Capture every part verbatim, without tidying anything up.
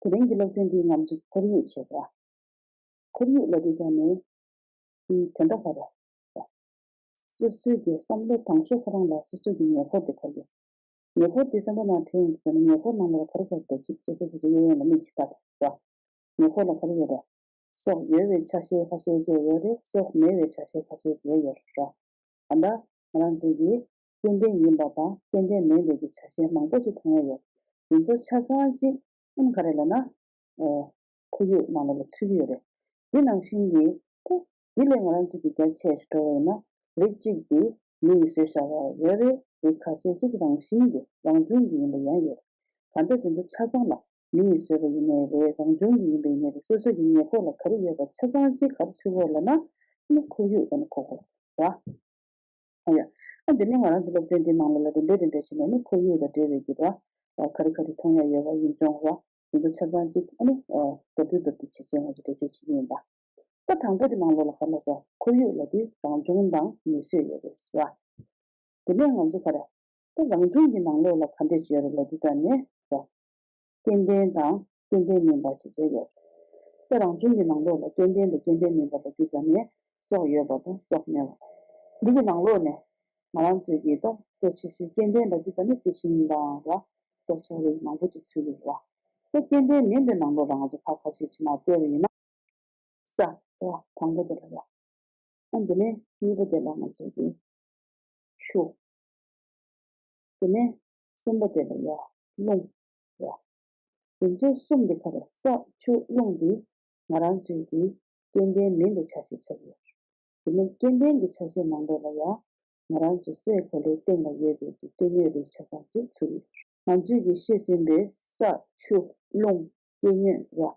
དེ་རིང་གི་སློབ་ཚན་འདིའི་ནང་ཚུད་ཁོར་ཡུག་བྱེད་པ། ཁོར་ཡུག་ལབ་དུས་ཙམ་ནས། དེའི་དོན་དག་ག་རེ། སོ་སོའི་གི་བསམ་བློ་དང་ཤོས་ཁོ་རང་ལ་སོ་སོའི་གི་ཉེ་འཁོར་དེ་ཁོར་ཡུག་ཉེ་འཁོར་དེ་བསམ་བློ་ནང་དྲན་ཡོང་དུས་ཙམ་ནས་ཉེ་འཁོར་ནང་ལ་ག་རེ་ག་རེ་འདུག་ཅིག་སོ་སོ་སོ་སོ་གཡས་གཡོན་ལ་མིག་ཅིག་ལྟ་དང་བ། ཉེ་འཁོར་ལ་ག་རེ་ཡོད་རེད། སྲོག་ཡོད་པའི་ཆ་ཤས་ཁ་ཤས་ཅིག་ཡོད་རེད། སྲོག་མེད་པའི་ཆ་ཤས་ཁ་ཤས་ཅིག་ཡོད་རེད། ད་ལྟ་ང་རང་ཚོའི་གི་སྐྱེ་ལྡན་ཡིན་པ་དང་སྐྱེ་ལྡན་མིན་པའི་གི་ཆ་ཤས་མང་པོ་ཅིག་མཐོང་ཡ་ཡོད། དེ་ཚོ་ཆ་ཚང་ཅིག་ཨང་ག་རེ་ལབ་ན། ཨོ། ཁོར་ཡུག་ནང་ལོགས་ལ་ཚུད་ཀྱི་ཡོད་རེད། དེ་ནང་བཞིན་གྱི་ད་དེ་ལས་ང་རང་ཚོ་གི་རྒྱ་ཆེ་ཞིག་འགྲོ་བ་ཡིན་ན། རིགས་གཅིག་དེ་མི་ཡིས་བཟོས་བཞག་པ་ཡོད་རེད། རིགས་ཁ་ཤས་ཅིག་རང་བཞིན་གྱི་རང་བྱུང་གི་ཡིན་པ་ཡང་ཡོད། གང་ལྟར་དེ་ཚོ་ཆ་ཚང་ལ་མི་ཡིས་བཟོས་པ་ཡིན་ནའི་རེད། རང་བྱུང་གི་ཡིན་པ་ཡིན་ནའི་རེད། སོ་སོ་གི་ཉེ་འཁོར་ལ་ག་རེ་ཡོད་པ་ཆ་ཚང་ཅིག་ག་རེ་ཚུད་ཀྱི་ཡོད་ལབ་ན། ཨ་ནི་ཁོར་ཡུག་ལབ་ནས་གོ་དགོས་རེད། ཨ་ཡ། ཨ་འདི་ནི་ང་རང་ཚོ་སློབ་ཚན་འདིའི་ནང་ལ་ལ་དེ་འདྲ་དེ་འདྲ་བྱས་ནས་ནི་ཁོར་ཡུག་དང་འབྲེལ་བའི་གི་ར། ཨ་ག་རེ་ག་རེ་མཐོང་ཡ་ཡོད་པ་ཡིན་ཅུང་ར། དེ་ཚོ་ཆ་ཚང་གཅིག་ཨ་ནི་ཨ་མདོར་བསྡུས་མདོར་བསྡུས་བྱས་བྱས་ང་ཚོ་འགྲེལ་བརྗོད་བྱེད་ཀྱི་ཡིན་པ། ད་དང་པོ་དེ་ནང་ལོགས་ལ་ག་ལ་སོ་ཁོར་ཡུག་ལ་དེ་རང་བྱུང་དང་མིས་བཟོས་ཡོད་རེད་ཟེར་བ། དེ་ནས་ང་ཚོ་ག་རེ། ད་རང་བྱུང་གི་ནང་ལོགས་ལ་ག་འདྲས་ཅིག་ཡོད་རེད་ལབ་དུས་ཙམ་ནས་ཟེར། སྐྱེ་ལྡན་དང་སྐྱེ་ལྡན་མིན་པ་ཞེས་བྱ་ཡོད། ད་རང་བྱུང་གི་ནང་ལོགས་ལ་སྐྱེ་ལྡན་དང་སྐྱེ་ལྡན་མིན་པ་ལབ་དུས་ཙམ་ནས་སྲོག་ཡོད་པ་དང་སྲོག་མེད་པ། འདི་གི་ནང་ལོགས་ནས་ང་རང་ཚོའི་གི་ད་གཙོ་ཆེ་ཤོས་སྐྱེ་ལྡན་ལབ་དུས་ཙམ་ནས་རྩི་ཤིང་དང་ར། སྲོག་ཆགས་རིགས་མང་པོ་ཅིག་ཚུད་ཀྱི་རེད་བ། ད་སྐྱེ་ལྡན་མིན་པའི་ནང་ལོགས་ལ་ང་ཚོ་ཁ་ཁ་ཤས་ཅིག་མར་བལྟས་པ་ཡིན་ན། ས་ར་དང་པོ་དེ་ལ་ཡ། ཨ་འདི་ནས་གཉིས་པ་དེ་ལ་ང་ཚོ་གི་ཆུ། དེ་ནས་གསུམ་པ་དེ་ལ་ཡ་རླུང་ཡ། དེ་ཚོ་གསུམ་དེ་ག་རེ། ས་ཆུ་རླུང་འདི་ང་རང་ཚོའི་གི་སྐྱེ་ལྡན་མིན་པའི་ཆ་ཤས་ཆགས་ཡོད། དེ་ནས་སྐྱེ་ལྡན་གྱི་ཆ་ཤས་ནང་ལོགས་ལ་ཡ། ང་རང་ཚོ་སའི་གོ་ལའི་སྟེང་ལ་ཡོད་པའི་གི་སྐྱེ་དངོས་རིགས་ཆ་ཚང་གཅིག་ཚུད་ཡོད། ང་ཚོས་གི་ཤེས་ཟིན་པའི་ས་ཆུ་རླུང་སྐྱེ་དངོས་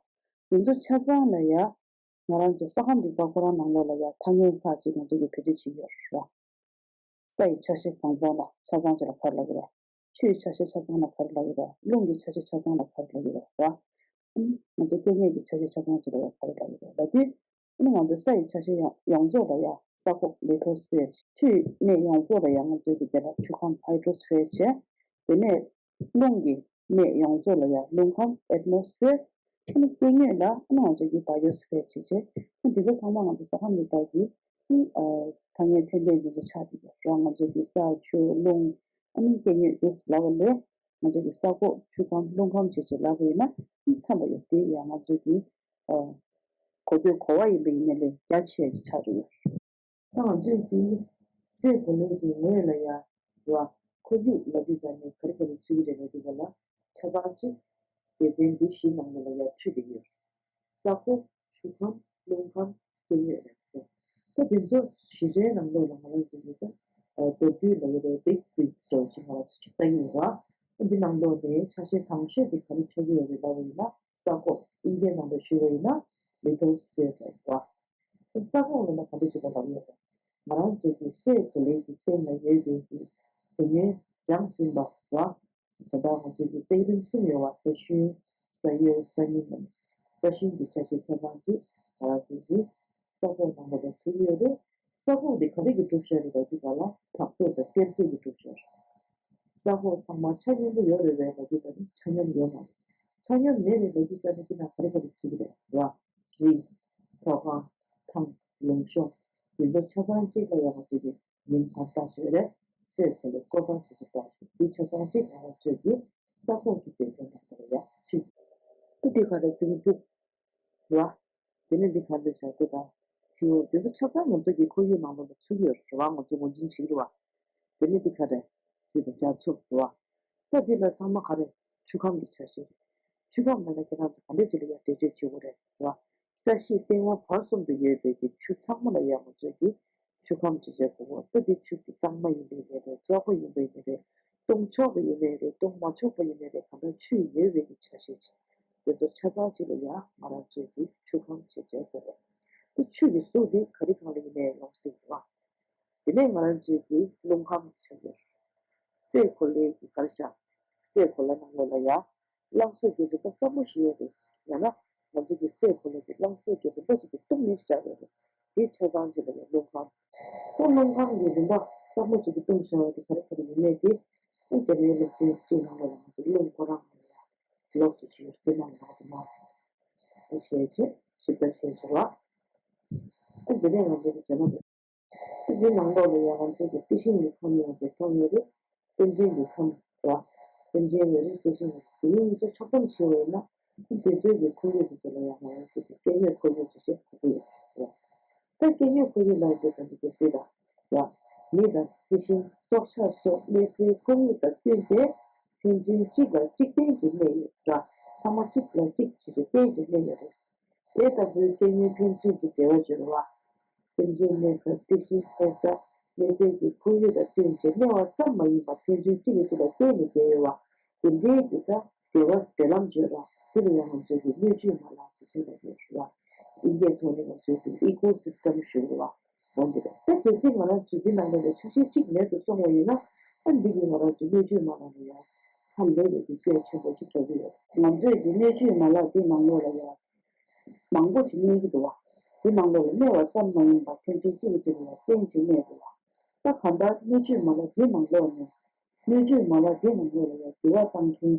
ར། དེ་ཚོ་ཆ་ཚང་ལ་ཡ། ང་རང་ཚོ་ས་ཁམས་རིག་པ་ཁོ་རང་ནང་ལོགས་ལ་ཡ་ཐ་སྙད་ཁག་ཅིག་ང་ཚོ་གི་བེད་སྤྱོད་བྱེད་ཀྱི་ཡོད་ར། ས་ཡི་ཆ་ཤས་གང་ཚང་ལ་ཆ་ཚང་ཅིག་ལ་ག་རེ་ལབ་ཀྱི་རེད། ཆུ་ཡི་ཆ་ཤས་ཆ་ཚང་ལ་ག་རེ་ལབ་ཀྱི་རེད། རླུང་གི་ཆ་ཤས་ཆ་ཚང་ལ་ག་རེ་ལབ་ཀྱི་རེད་བ། ཨ་ནི་ང་ཚོ་སྐྱེ་དངོས་ཀྱི་ཆ་ཤས་ཆ་ཚང་ཅིག་ལ་ཡང་ག་རེ་ལབ་ཀྱི་རེད་ལབ་དུས། ཨ་ནི་ང་ཚོ་ས་ཡི་ཆ་ཤས་ཡང་ཡོངས་རྫོགས་ལ་ཡང་ས་ཁོག་ལི་ཐོ་སི་ཕེར། ཆུ་ཡི་གནས་ཡོངས་རྫོགས་ལ་ཡང་ང་ཚོའི་གི་དེ་ལ་ཆུ་ཁམས་ཧའི་ཌྲོ་སི་ཕེར་བྱས། དེ་ནས་རླུང་གི་གནས་ཡོངས་རྫོགས་ལ་ཡང་རླུང་ཁམས་ཨེ་ཊི་མོ་སི་ཕེར། ཨ་ནི་སྐྱེ་དངོས་ལ་ཨ་ནི་ང་ཚོ་གི་བྷའི་ཡོ་སི་ཕེར་བྱས་བྱས། ཨ་ནི་འདི་ཚོ་ཚང་མ་ང་ཚོ་ས་ཁམས་རིག་པ་གི་ཨ་ནི་ཐ་སྙད་ཚད་ལྡན་འདི་ཚོ་ཆགས་བསྡད་ཡོད་ར། ང་ཚོ་གི་ས་ཆུ་རླུང་ཨ་ནི་སྐྱེ་དངོས་འདི་ཚོ་ལབ་པ་ལས། ང་ཚོ་གི་ས་ཁོག་ཆུ་ཁམས་རླུང་ཁམས་བྱས་བྱས་ལབ་པ་ཡིན་ན་ཨ་ནི་འཚམས་པ་ཡོད། དེ་ཡང་ང་ཚོ་གི་ཨ་གོ་ཐོས་གོ་བ་ཡིན་པ་ཡིན་ནའི་ལས་རྒྱ་ཆེ་ཞིག་ཆགས་བསྡད་ཡོད། ད་ང་ཚོས་ཀྱིས་སའི་གོ་ལའི་གི་ངོས་ལ་ཡ་ར་ཁོར་ཡུག་ལབ་དུས་ཙམ་ནས་ག་རེ་ག་རེ་ཚུད་ཀྱི་རེད་ལབ་དུས་ཙམ་ལ་ཆ་ཚང་གཅིག་སྡེ་ཚན་འདི་བཞི་ནང་ལ་ཡ་ཚུད་བསྡད་ཡོད། ས་ཁོག་ཆུ་ཁམས་རླུང་ཁམས་སྐྱེ་དངོས་རེད། ད་དེ་ཚོ་བཞི་ཆའི་ནང་ལོགས་ལ་ང་རང་ཚོ་གི་ད་མདོར་བསྡུས་ལབ་ཀྱི་རེད། བིག་པིག་ཊར་ཅིག་ང་རང་ཚོ་ཅིག་ལྟ་གི་ཡོད་ར། འདི་ནང་ལོགས་ནས་ཆ་ཤས་དང་ཤོས་དེ་ག་རེ་ཆགས་ཀྱི་ཡོད་རེད་ལབ་པ་ཡིན་ན་ས་ཁོག་དབྱིན་སྐད་ནང་ལ་ཞུས་པ་ཡིན་ན་ལི་ཐོ་སི་ཕེར་རེད་བ། ས་ཁོག་ལབ་ན་ག་འདྲ་ཅིག་ལ་ལབ་ཡོད་རེད། ང་རང་ཚོ་གི་སའི་གོ་ལའི་གི་སྟེང་ལ་ཡོད་པའི་གི་དེ་ནས་སྦྱངས་ཟིན་པ་ར། ད་ལྟ་ང་ཚོ་གི་རྩེག་རིམ་གསུམ་ཡོད་བ། ས་ཤུན། ས་གཡོས། ས་སྙིང་ལ། ས་ཤུན་གྱི་ཆ་ཤས་ཆ་ཚང་ཅིག་ང་རང་ཚོ་གི་ས་ཁོག་ནང་ལ་ཚུད་ཀྱི་ཡོད་རེད། ས་ཁོག་འདི་ག་རེ་གིས་གྲུབ་བཞག་རེད་ལབ་དུས་ག་ལ་དྲག་པོ་དང་གཏེར་རྫས་ཀྱིས་གྲུབ་བཞག་རེད། ས་ཁོག་ཚང་མ་ཆ་སྙོམས་པོ་ཡོད་རེད་བས་ལབ་དུས་ཙམ་ནས་ཆ་སྙོམས་ཡོད་མ་རེད། ཆ་སྙོམས་མེད་རེད་ལབ་དུས་ཙམ་ནས་འདི་ན་ག་རེ་ག་རེ་ཚུད་ཀྱི་རེད་བ། རི། མཐོ་སྒང་། ཐང་། ལུང་གཤོང་། འདི་ཚོ་ཆ་ཚང་གཅིག་ལ་ཡང་ང་ཚོས་ཀྱི་མིང་ཕར་བཏགས་བཞག་རེད། སའི་གོ་ལའི་སྐོར་གང་བྱེད་ཀྱི་བཏགས་བཞག་འདི་ཆ་ཚང་གཅིག་ང་རང་ཚོས་ཀྱི་ས་ཁོག་གི་སྡེ་ཚན་ནང་ལ་ཡང་ཚུད། ད་འདི་ག་རེ་རྫིང་བུ། རེད་བ། དེ་ནས་འདི་ག་རེ་བཞག་དེ་དང་། མཚེའུ། དེ་ཚོ་ཆ་ཚང་ང་ཚོ་གི་ཁོར་ཡུག་ནང་ལོགས་ལ་ཚུད་ཀྱི་ཡོད་རེད་བ། ང་ཚོ་ངོས་འཛིན་བྱེད་ཀྱི་རེད་བ། དེ་ནས་འདི་ག་རེ། གཟིག་དང་རྒྱ་མཚོ་རེད་བ། ད་འདི་ལ་ཚང་མ་ག་རེ། ཆུ་ཁམས་ཀྱི་ཆ་ཤས་རེད། ཆུ་ཁམས་ལབ་ན་ཁྱེད་རང་ཚོ་ག་འདྲས་ཅིག་ལ་ཡང་འགྲེལ་བརྗོད་བྱེད་དགོས་རེད་བ། ས་གཞི་སྟེང་འོག་བར་གསུམ་དུ་ཡོད་པའི་གི་ཆུ་ཚང་མ་ལ་ཡང་ང་ཚོས་ཀྱི་ཆུ་ཁམས་ཅེས་བྱ་དགོས། ད་འདི་ཆུ་གི་གཙང་མ་ཡིན་པ་ཡིན་ནའི་རེད། བཙོག་པ་ཡིན་པ་ཡིན་ནའི་རེད། བཏུང་ཆོག་པ་ཡིན་ནའི་རེད། བཏུང་མ་ཆོག་པ་ཡིན་ནའི་རེད། གང་ལྟར་ཆུ་ཡོད་པའི་གི་ཆ་ཤས་ཅིག་དེ་ཚོ་ཆ་ཚང་ཅིག་ལ་ཡང་ང་རང་ཚོས་ཀྱི་ཆུ་ཁམས་ཅེས་བྱ་དགོས། ད་ཆུ་ཡི་གཟུགས་འདི་ག་རེ་གང་ལ་ཡིན་ནའི་ཡོང་སྲིད་པ། དེ་ནས་ང་རང་ཚོས་ཀྱི་རླུང་ཁམས་ཀྱི་ཆ་ཤས། སའི་གོ་ལའི་གི་གར་ཤ། སའི་གོ་ལ་ནང་ལོགས་ལ་ཡ། རླངས་གསོག་གི་རིམ་པ་ཟབ་མོ་ཞིག་ཡོད་རེད། ཡང་ན་ང་ཚོ་གི་སའི་གོ་ལ་གི་རླངས་གསོག་གི་རིམ་པ་ཞིག་གི་སྟོང་ཉིད་བཞག་ཡོད་རེད། དེ་ཆ་ཚང་ཅིག་ལ་ཡ་རླུང་ཁམས། ཁོ་རླུང་ཁམས་ཀྱི་རིམ་པ་ཟབ་མོ་ཅིག་གི་སྟོང་བཞག་ཡོད་དེ་ག་རེ་ག་རེ་ཡིན་མིན་དེ། ཨ་ཇ་མའི་སློབ་ཚན་གཅིག་ནང་ལོགས་ལ་ང་ཚོ་རླུང་ཁོ་རང་ལ་ཡ་ལོགས་སུ་ཞུས་ཡོད་ དེ་ནང་ལ་དེ་ནང་བྱས་བྱས་ཞིབ་ལྟ་བྱས་བྱས་ལ། ཨ་འདི་ནས་ང་ཚོ་གི་རྗེས་མ་དེ། འདི་ནང་ལོགས་ལ་ཡང་ང་ཚོ་གི་རྩི་ཤིང་གི་ཁམས་ཡང་ཅིག་མཐོང་ཡོད་རེད། སེམས་ཅན་གྱི་ཁམས་ར། སེམས་ཅན་ཡོད་རེད། རྩི་ཤིང་ཡོད་རེད། དེ་གཉིས་ཆ་ཕྱོགས་སྡོམ་བྱས་པ་ཡིན་ན། དེ་ཚོའི་གི་ཁོར་ཡུག་དེ་ཚོ་ལ་ཡང་ང་རང་ཚོ་གི་སྐྱེ་དངོས་ཁོར་ཡུག་ཅིག་ཅིག་གོ་གི་ཡོད་རེད། ད་སྐྱེ་དངོས་ཁོར་ཡུག་ལ་དེ་དང་དེ་གལ་སྲིད་ད། ཡ། མི་དང་རྩི་ཤིང་སྲོག་ཆགས་སོགས་གནས་སའི་ཁོར་ཡུག་དང་བསྟུན་ཏེ། ཕན་ཚུན་གཅིག་ལ་གཅིག་བརྟེན་གྱིས་གནས་ཡོད་ར། ཚང་མ་གཅིག་ལ་གཅིག་བྱས་ཏེ་བརྟེན་གྱིས་གནས་ཡོད་རེད། དེ་ལྟ་བུའི་སྐྱེ་དངོས་ཕན་ཚུན་གྱི་འབྲེལ་བ་བརྗོད་པ། སེམས་ཅན་གནས་ས། རྩི་ཤིང་གནས་ས། གནས་ཚད་ཀྱི་ཁོར་ཡུག་དང་བསྟུན་བྱས་གནས་པ་ཙམ་མ་ཡིན་པར་ཕན་ཚུན་གཅིག་གིས་གཅིག་ལ་བརྟེན་ནས་བསྡད་ཡོད་པ། དེ་འདྲའི་གི་ད་འབྲེལ་བ་འབྲེལ་ལམ་བརྗོད་པ། དེ་ལ་ཡང་ང་ཚོས་ཀྱི་སྣོད་བཅུད་མ་ལག་ཅེས་བྱ་བ་ཡོད་རེད་བ། དབྱིན་སྐད་ཐོག་ནས་ང་ཚོས་ཀྱི་ཨི་ཀོ་སི་སི་ཊམ་ཞུ་རེད་བ། འོན་ཏེ་ད་གལ་སྲིད་ང་རང་ཚོས་འདི་ནང་ལོགས་ལ་ཆ་ཤས་གཅིག་མེད་དུ་སོང་བ་ཡིན་ན། ཨ་འདི་གིས་ང་རང་ཚོའི་སྣོད་བཅུད་མ་ལག་ལ་ཡང་ཧ་ལས་པའི་གི་སྐྱོན་ཆེན་པོ་ཞིག་འགྲོ་གི་ཡོད། ང་ཚོས་ཀྱི་སྣོད་བཅུད་མ་ལག་འདི་ནང་ལོགས་ལ་ཡང་མང་པོ་ཞིག་གནས་ཀྱི་འདུག་བ། འདི་ནང་ལོགས་ལ་གནས་པ་ཙམ་མ་ཡིན་པར་ཕན་ཚུན་གཅིག་གིས་གཅིག་ལ་བརྟེན་བྱས་གནས་འདུག་བ། ད་གང་ལྟར་སྣོད་བཅུད་མ་ལག་འདི་ནང་ལོགས་ནས། སྣོད་བཅུད་མ་ལག་འདི་ནང་ལོགས་ལ་ཡང་འགྱུར་བ་གཏང་མཁན་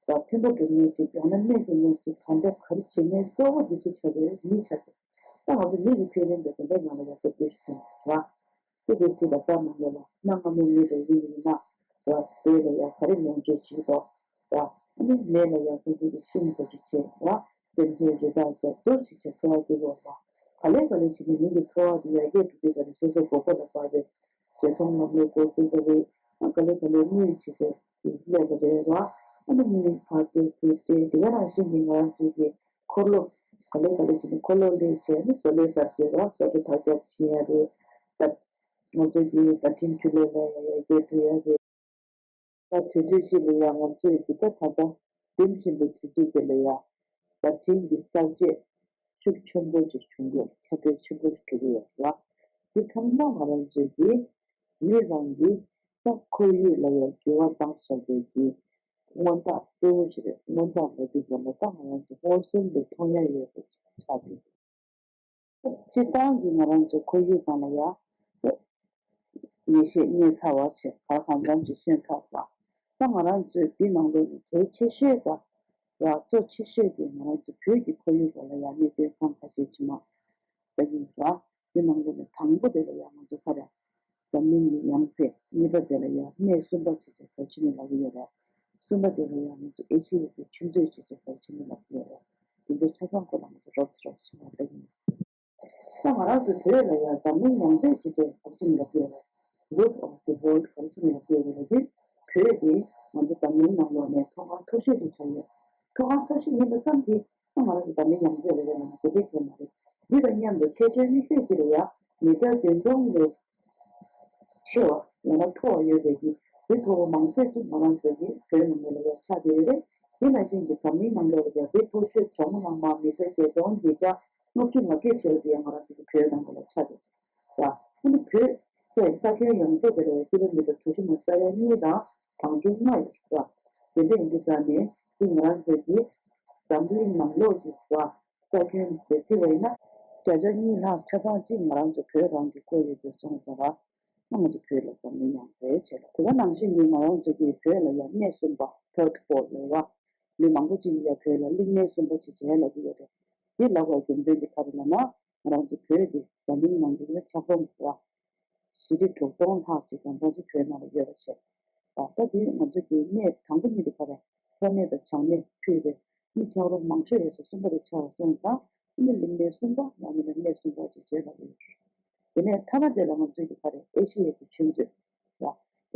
དང་ཕན་པ་སྒྲུབ་མཁན་ཅིག་ཡང་ན་གནོད་སྐྱེལ་མཁན་ཅིག་གང་འདྲ་ག་རེ་བྱེད་མཁན་གཙོ་བོ་འདི་ཚོ་ཆགས་ཀྱི་རེད། མི་ཆགས་ཀྱི། ད་ང་ཚོ་མི་གི་ཁེ་ཕན་དེ་དེ་འདྲའི་ངང་ལ་ཡང་སྟོབས་ཆེ་ཆུང་བ། དེ་དེ་སྲིད་ལ་ད་ནང་ལོགས་ལ་གནའ་སྔ་མོའི་མི་དེ་ཡིན་ཡིན་ན་བ། ཟས་ལ་ཡང་ག་རེ་ལོངས་སྤྱོད་བྱེད་དགོས་བ། ཨ་ནི་ནས་ལ་ཡང་ཁོ་ཚོ་གི་ཤིང་བཟོ་གི་བྱེད་བ། སེམས་ཅན་རི་དྭགས་རྒྱབ་གཏོར་བྱེད་བྱེད་འཚོ་བ་སྐྱེལ་དགོས་བ། ག་ལེ་ག་ལེ་བྱེད་ནས་མི་གི་འཚོ་བ་དེ་ཡར་རྒྱས་འགྲོ་གི་ད་རེད། སོ་སོ་དགོས་མཁོ་ལ་དཔག་པའི་བརྗེ་ཚོང་ལམ་ལུགས་འགོ་འཛུགས་པ་རེད། ཨ་ག་ལེ་ག་ལེ་དངུལ་བྱེད་བྱེད་སླེབས་པ་རེད་བ། ཨ་ནི་མི་ཕར་སྤྲད་ཚུར་སྤྲད་དེ་ག་ནང་བཞིན་གྱི་ང་རང་ཚོའི་གི་འཁོར་ལོ་ག་ལེ་ག་ལེ་བྱས་ནས་འཁོར་ལོ་ལས་བྱས་ནས་བཟོ་ལས་གསར་བརྗེ་ར་བཟོ་གྲྭ་དར་ཁྱབ་ཕྱིན་ཡ་རེད། ད་ང་ཚོའི་གི་བརྡ་འཕྲིན་ཆུ་ལས་ལ་ཡ་ཡར་རྒྱས་འགྲོ་ཡ་རེད། ད་དུས་ཚོད་ཅིག་ལ་ཡང་ང་ཚོས་འདི་ལྟར་ད་ལྟ་རིམ་བཞིན་དུ་དུས་ཚོད་དེ་ལ་ཡང་བརྡ་འཕྲིན་གྱི་གསར་བརྗེ་ཤུགས་ཆེན་པོ་ཅིག་བྱུང་ཡོད། ཁྱབ་སྤེལ་ཆེན་པོ་ཞིག་འགྲོ་གི་ཡོད་ལ། འདི་ཚང་མ་ང་རང་ཚོའི་གི་མི་རང་གི་ད་ཁོར་ཡུག་ལ་ཡང་འགྱུར་བ་བཏང་བཞག་པའི་གི་མངོན་རྟགས་གསལ་བོ་ཞིག་རེད། མངོན་རྟགས་ལ་འདི་ལ་ད་ང་རང་ཚོ་མངོན་སུམ་དུ་མཐོང་ཡ་ཡོད་པ་ཅིག་ཆགས་ཡོད། སྤྱིར་བཏང་གི་ང་རང་ཚོའི་ཁོར་ཡུག་སྒང་ལ་ཡ། ངེས་ཤེས་རྙེད་ཚར་བ་བྱས་ག་གང་འཚམ་ཅིག་ཤེས་ཚར་བ། ད་ང་རང་ཚོའི་འདི་ནང་ལོགས་ནས་གལ་ཆེ་ཤོས་དང་། ཡ་གཙོ་ཆེ་ཤོས་དེ་ང་རང་ཚོ་བོད་ཀྱི་ཁོར་ཡུག་སྒང་ལ་ཡ་གནད་དོན་ཁག་ཁ་ཤས་ཅིག་མ། ད་ཡིན་ར། འདི་ནང་ལོགས་ནས་དང་པོ་དེ་ལ་ཡ་ང་ཚོ་ག་རེ། འཛམ་གླིང་གི་ཡང་རྩེ། གཉིས་པ་དེ་ལ་ཡང་གནས་གསུམ་པ་བྱས་བྱས་ག་རེ་བྱས་ནས་ལབ་ཀྱི་ཡོད་རེད། གསུམ་པ་དེ་ལ་ཡང་ང་ཚོ་ཨེ་ཤི་ཡའི་གི་ཆུ་མཛོད་བྱས་བྱས་ག་རེ་བྱས་ནས་ལབ་ཀྱི་ཡོད་རེད། དེ་ཚོ་ཆ་ཚང་སྐོར་ལ་ང་ཚོ་རོབ་ཙམ་རོབ་ཙམ་ཞིག་ངོ་སྤྲོད་ཡིན། ད་ང་རང་ཚོ་བོད་ལ་ཡང་འཛམ་གླིང་ཡང་རྩེ་བྱས་བྱས་ག་རེ་བྱས་ནས་ལབ་ཀྱི་ཡོད་རེད། Roof of the World ག་རེ་བྱས་ནས་ལབ་ཀྱི་ཡོད་རེད་ལབ་དུས། བོད་དེ་ང་ཚོ་འཛམ་གླིང་ནང་ལོགས་ནས་མཐོ་སྒང་མཐོ་ཤོས་དེ་ཆགས་ཡོད། མཐོ་སྒང་མཐོ་ཤོས་ཡིན་པ་ཙམ་གྱིས་ང་རང་ཚོ་འཛམ་གླིང་ཡང་རྩེ་རེད་པས་ན་དེ་འདྲའི་གལ་མ་རེད། འདི་དང་མཉམ་དུ་ཁྱད་ཆོས་དམིགས་བསལ་ཅིག་ལ་ཡང་མི་ཊར་བདུན་སྟོང་ལས་ཆེ་བ་ཡང་ན་མཐོ་བ་ཡོད་པའི་གི་དེ་མཐོ་བོ་མང་ཤོས་ཅིག་ང་རང་ཚོའི་གི་བོད་ནང་ལོགས་ལ་ཡང་ཆགས་བསྡད་ཡོད་རེད། དེ་ནང་བཞིན་གྱི་འཛམ་གླིང་ནང་ལོགས་ལ་ཡང་དེ་མཐོ་ཤོས་ཇོ་མོ་གླང་མ་མི་ཊར་བརྒྱད་སྟོང་བརྒྱད་བརྒྱ་ལྔ་བཅུ་ང་བརྒྱད་བྱས་པ་དེ་ཡང་ང་རང་ཚོའི་གི་བོད་ནང་ལོགས་ལ་ཆགས་བསྡད་ཡོད། ཡ། ཨ་ནི་བོད་སའི་ས་ཁྱོན་ཡོངས་རྫོགས་དེ་ལ་ཡང་ཀི་ལོ་མི་ཊར་གྲུ་བཞི་མ་ས་ཡ་གཉིས་དང་གྲངས་ཆུང་ལྔ་ཡོད་རེད་བ། དེ་འདྲ་ཡིན་དུས་ཙང་ནས་དེ་ང་རང་ཚོའི་གི་འཛམ་གླིང་ནང་ལོགས་ཀྱི་བ་ས་ཁྱོན་དེ་བརྩི་བ་ཡིན་ན་བརྒྱ་ཆ་གཉིས་ལྷག་ཆ་ཚང་གཅིག་ང་རང་ཚོ་བོད་རང་གི་ཁོངས་ཡོད་དུས་སོང་ཙང་ར། ང་ཚོ་བོད་ལ་འཛམ་གླིང་ཡང་རྩེ་བྱས་ལ། དེ་ག་ནང་བཞིན་གྱི་ང་རང་ཚོ་གི་བོད་ལ་ཡང་གནས་གསུམ་པ་third pole ཡོད་བ། མི་མང་པོ་ཅིག་གིས་ཡང་བོད་ལ་གླིང་སྣེ་གསུམ་པ་ཅེས་བྱས་ལབ་ཀྱི་ཡོད་རེད། དེ་ལབ་པའི་རྒྱུ་མཚན་དེ་ག་རེ་ལབ་ན། ང་རང་ཚོ་བོད་དེ་འཛམ་གླིང་ནང་གི་ཁྱབ་ཁོངས་ཡོད་བ། ཞི་ཁྲི་དྲུག་སྟོང་ལྷག་ཅིག་གང་འཚམ་ཅིག་བོད་ནང་ལ་ཡོད་པ་བྱས། ད་ལྟ་དེ་ང་ཚོ་གི་གནས་དང་པོ་གཉིས་དེ་ག་རེ། ལྷོ་གནས་དང་བྱང་གནས་ཕུད་པའི་མི་འཁྱམ་རོམ་མང་ཤོས་རེད་ཟེར་གསུམ་པ་དེ་ཆགས་པ་སོང་ཙང་། ཨ་ནི་གླིང་སྣེ་གསུམ་པ་ཡང་མིན་ན་གནས་གསུམ་པ་ཅེས་བྱས་ལབ་ཡོད། དེ་ནས་ཐ་མ་དེ་ལ་ང་ཚོས་ཀྱི་ག་རེ་ཨེ་ཤི་ཡའི་གི་ཆུ་མཛོད། ཡ།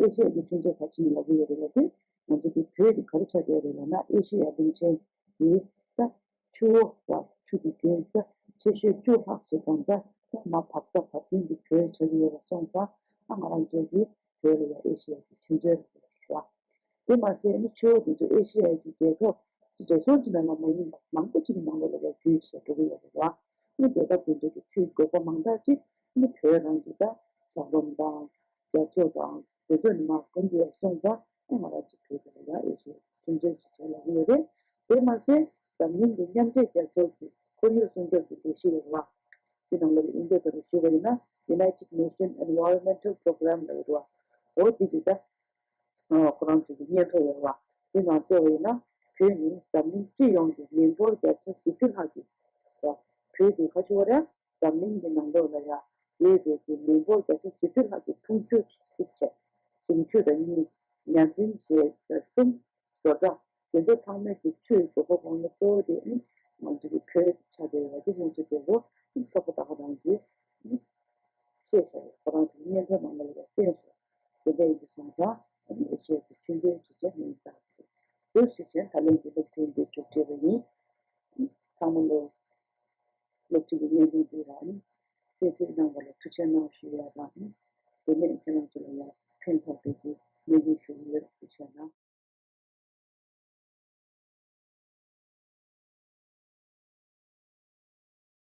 ཨེ་ཤི་ཡའི་གི་ཆུ་མཛོད་ག་ཅི་ནས་ལབ་ཀྱི་ཡོད་རེད་ལབ་དུས། ང་ཚོ་གི་བོད་ཀྱི་ག་རེ་ཆགས་བསྡད་རེད་ལབ་ན། ཨེ་ཤི་ཡ་གླིང་ཆེན་གྱི་ད་ཆུ་བོ་བ་ཆུ་གི་རྒྱུན་ད་ཆེ་ཤོས་བཅུ་ལྷག་ཅིག་གང་ཚ་ད་མ་བབས་ས་བབས་རྒྱུན་གྱི་བོད་ཆགས་ཀྱི་ཡོད་པ་སོང་ཙང་། ཨ་ང་རང་ཚོའི་གི་བོད་ལ་ཡ་ཨེ་ཤི་ཡ་གི་ཆུ་མཛོད་རེད་བ། དེ་མ་ཟད་ནི་ཆུ་བོ་དེ་ཚོ་ཨེ་ཤི་ཡ་གི་རྒྱལ་ཁབ་ཅི་འདྲ་སོང་ཅི་ནས་ལ་མ་ཡིན་པ་མང་པོ་ཅིག་གི་ནང་ལོགས་ལ་ཡ་རྒྱུས་ཤིག་འགྲོ་གི་ཡོད་རེད་བ། ཨ་ནི་རྒྱལ་ཁབ་དེ་ཚོ་གི་ཆུའི་དགོས་མཁོ་མང་དག་ཅིག་ཨ་ནི་བོད་རང་གི་ད་འཁྱགས་རོམ་དང་རྒྱ་མཚོ་དང་དེ་ཚོ་ནས་མར་ཁོམ་གྱི་ཡོད་སོང་ཙང་། ཨ་ང་རང་ཚོ་བོད་དེ་ལ་ཡ་ཨེ་ཤི་ཡ་ཆུ་མཛོད་ཅིག་བྱས་ལབ་ཀྱི་ཡོད་རེད། དེ་མ་ཟད་འཛམ་གླིང་གི་མཉམ་འབྲེལ་རྒྱལ་ཚོགས་ཀྱི་ཁོར་ཡུག་སྲུང་སྐྱོབ་ཀྱི་སྒྲིག་གཞི་ཡོད་རེད་བ། དེ་ནང་ལོགས་ལ་ཨིན་སྐད་ཐོག་ནས་ཞུས་པ་ཡིན་ན། United Nations Environmental Program ལབ་ཡོད་རེད་བ། འོ་དེ་གི་ད། ཨ་ཁོ་རང་ཚོ་གི་སྙན་ཐོ་ཡོད་རེད་བ། དེ་ནང་བལྟས་པ་ཡིན་ན། བོད་ནི་འཛམ་གླིང་སྤྱི་ཡོངས་ཀྱི་མི་འབོར་བརྒྱ་ཆ་བཞི་བཅུ་ལྷག་གི། བོད་དེ་ག་ཚོད་རེད། འཛམ་གླིང་གི་ནང་ལོགས་ལ་ཡ་ཡོད་པའི་གི་མི་འབོར་བརྒྱ་ཆ་བཞི་བཅུ་ལྷག་གི་འཐུང་ཆུ་གཅིག་བྱས། ཞིང་ཆུ་དང་གཉིས། ཉ་འབྲིང་བྱས་གསུམ། བཟོ་གྲྭ། དེ་ཚོ་ཚང་མས་ཀྱི་ཆུའི་དགོས་མཁོ་སྐོང་ལ་གཙོ་བོ་དེ་ནི་ང་ཚོ་གི་བོད་དེ་ཆགས་བསྡད་ཡོད་པ་དེ་ང་ཚོ་དེ་ལོ་ཚོགས་པ་དག་རང་གིས་ཤེས་བྱ་ཡོད་ཁོ་རང་ཚོའི་སྙན་ཐོ་ནང་ལ་ཡང་བཏོན་སོང་། དེ་འདྲ་ཡིན་དུས་སོང་ཙང་ཨ་ནི་ཨེ་ཤེ་ཡ་གི་ཆུ་འདྲེན་བྱེད་ཆེད་མིང་བཏགས་ཏེ། འདུག་ཟེར་བྱས་ད་ལན་གྱི་སློབ་ཚན་འདི་མཇུག་སྒྲིལ་བ་ཡིན། ཚང་མ་ལོ། སློབ་ཁྲིད་ཀྱི་བརྙན་ཐུང་འདི་རང་ནི་གསན་གཟིགས་གནང་བ་ལ་ཐུགས་རྗེ་གནང་ཞུ་ཡ་དང་། དེ་ནས་ཁྱེད་རང་ཚོ་ལ་ཡང་